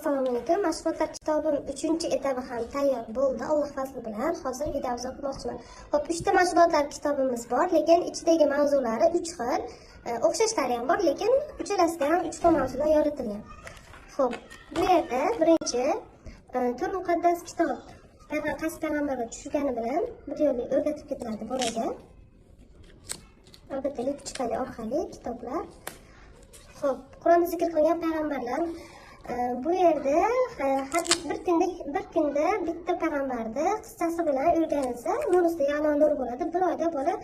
Assalomu alaykum. Mashg'ulotlar kitobim 3-etabi ham tayyor bo'ldi. Alloh fazli bilan hozir videomizni o'qimoqchiman. Xo'p, 3 ta mashg'ulotlar kitobimiz bor, lekin ichidagi mavzulari 3 xil, o'xshashlari ham bor, lekin uchalasida ham 3 xil mavzular yoritilgan. Xo'p, bu yerda birinchi to'rt muqaddas kitob qaysi payg'ambarga tushgani bilan bir yo'lga o'rgatib ketiladi bolaga. Albatta, lipchkali orqali kitoblar. Xo'p, Qur'onda zikr qilingan payg'ambarlar. Bu yerda har bir kunda bitta payg'ambarni qissasi bilan o'rganilsa, nur ustiga a'lo nur bo'ladi. Bir oyda bola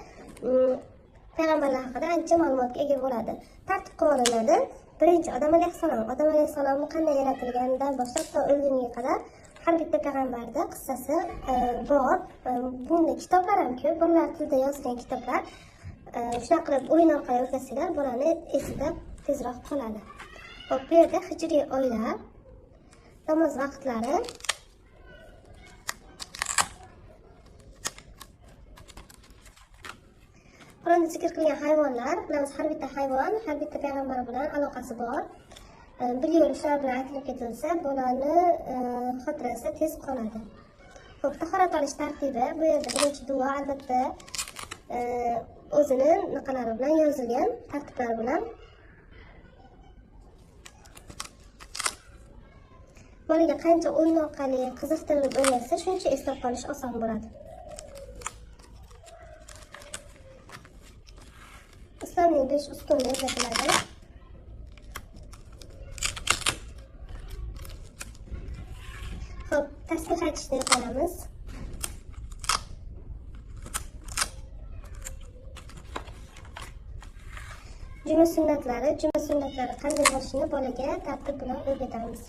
payg'ambarlar haqida ancha ma'lumotga ega bo'ladi. Tartib qilib olinadi. Birinchi Odam alayhissalom. Odam alayhissalomni qanday yaratilganidan boshlab to o'lguniga qadar har bitta payg'ambarning qissasi bor. Bunda kitoblar ham ko'p. Bolalar tilida yozilgan kitoblar. Shunaqa qilib o'yin orqali o'rgatsanglar, bolani esida tezroq qoladi. Xo'p, bu yerda hijriy oylar, namoz vaqtlari, Qur'onda zikr qilgan hayvonlar, bilamiz har bitta hayvon, har bitta payg'ambar bilan aloqasi bor. Bir yo'l shular bilan aytilib ketilsa, bolani xotirasida tez qoladi. Xo'p, tahorat olish tartibi, bu yerda birinchi duo albatta o'zini naqalari bilan yozilgan, tartiblari bilan. Bolaga qancha o'yin orqali qiziqtirib o'rgatsa, shuncha eslab qolish oson bo'ladi. Islomning 5 ustuni o'rgatiladi. Xo'p, tasbih aytishni o'rganamiz. Juma sunnatlari qanday bo'lishini bolaga tartib bilan o'rgatamiz.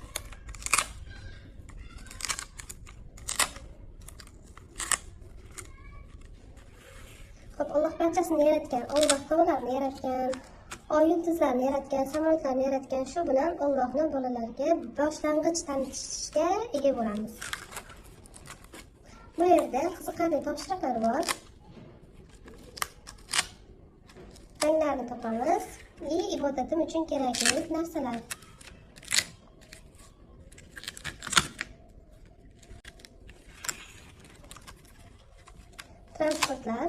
Xo'p, Alloh barchasini yaratgan, Alloh tog'larni yaratgan, oy yulduzlarni yaratgan, samolyotlarni yaratgan. Shu bilan Allohni bolalarga boshlang'ich tanitishga ega bo'lamiz. Bu yerda qiziqarli topshiriqlar bor. Ranglarni topamiz va ibodatim uchun kerakli narsalar. Transportlar,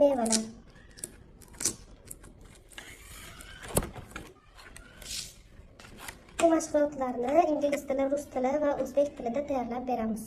mevalar. Bu mashg'ulotlarni ingliz tili, rus tili va o'zbek tilida tayyorlab beramiz.